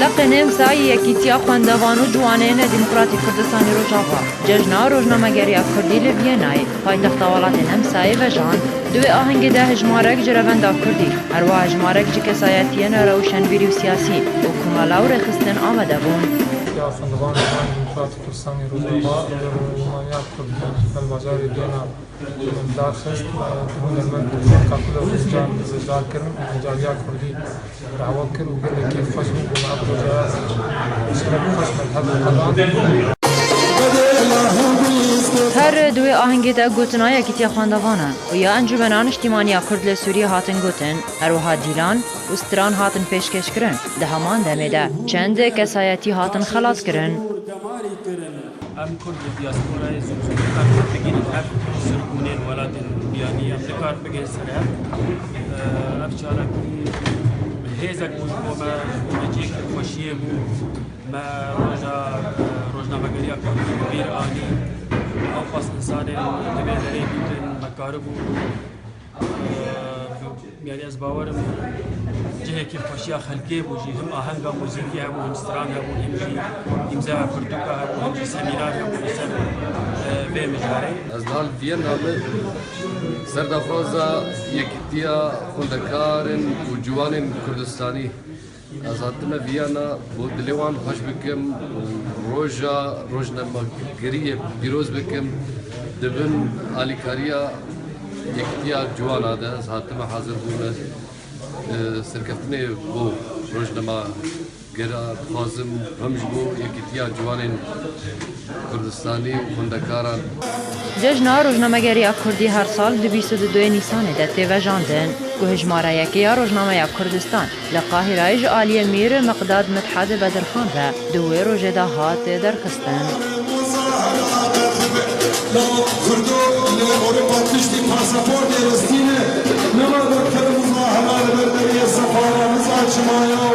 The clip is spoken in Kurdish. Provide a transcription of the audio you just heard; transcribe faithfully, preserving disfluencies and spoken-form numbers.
Deqê Nemsayî Yekîtiya Xwendevan û Ciwanên Demokratîk Kurdistanê Rojava cejna rojnamegeriya Kurdî li Vîyenayê, paytexta welatê Nemsayê vejand. Di wê ahengê de hejmarek ji revenda Kurdî, herwiha hejmarek ji kesayetiyên rewşenbîrî û siyasî û komela û rêxistin amade bûn. Ya Xwendevan Demokratîk Kurdistanê Rojava, rojnameya Kurdî li bajarê Vîyena daxist, hunermend Kurdî Kapilo Özcan zijdar kirin, caliya Kurdî dawa kir û gelekî xweş bû ku me ev projeya xweş me li hev qedand. Her di wê ahengê de gotina Yekîtiya Xwendevanan û ya Encûmena Niştîmaniya Kurd li Sûriyê hatin gotin, herwiha dîlan û stran hatin pêşkêşkirin. Di heman demê de çend kesayetî hatin xelaskirin. Em Kurd li diasporayê zû zû dikarin digihînin hev sirgûnên welatên biyanî, em dikarin bigihên ser hev. Ev çalakî hêzek bû ji bo me, ji bo me cihekî xweşiyê bû. Me roja, rojnamegeriya Kurdî bi bîr anî. Ew pas insanên di vê derê dîtin, me karibû, e, yanî ez bawerim cihekî xweşiya xelkê bû jî, him ahenga muzîkî hebû, him stran hebû, him jî îmzeya pirtûka hebû, him jî semînar hebû li ser, e, vê mijarê. Ez li Viyana me serdaxwaza Yekîtiya Xwendekarên û Ciwanên Kurdistanî. Ez hatime Viyana bo dilê wan xweş bikim û roja rojnamegeriyê pîroz bikim. Di bin alîkariya Yekîtiya Ciwana de ez hatime hazir bûme. E, serkeftinê bo rojnamegera dixwazim him ji bo Yekîtiya Ciwanên Kurdistanî û xwendekaran. Cejna rojnamegeriya Kurdî her sal di bîst û du Nîsanê de tê vejandin, ku hejmara yekê ya rojnameya Kurdistan li Qahirayê ji aliyê Mîr Miqdad Midhed Bedirxan re di wê rojê de hat derxistin. Kurdo li Ewropa piştî pasaportê ristîne, nema derkevin muzahara li ber deriyê sefara miza çimayo.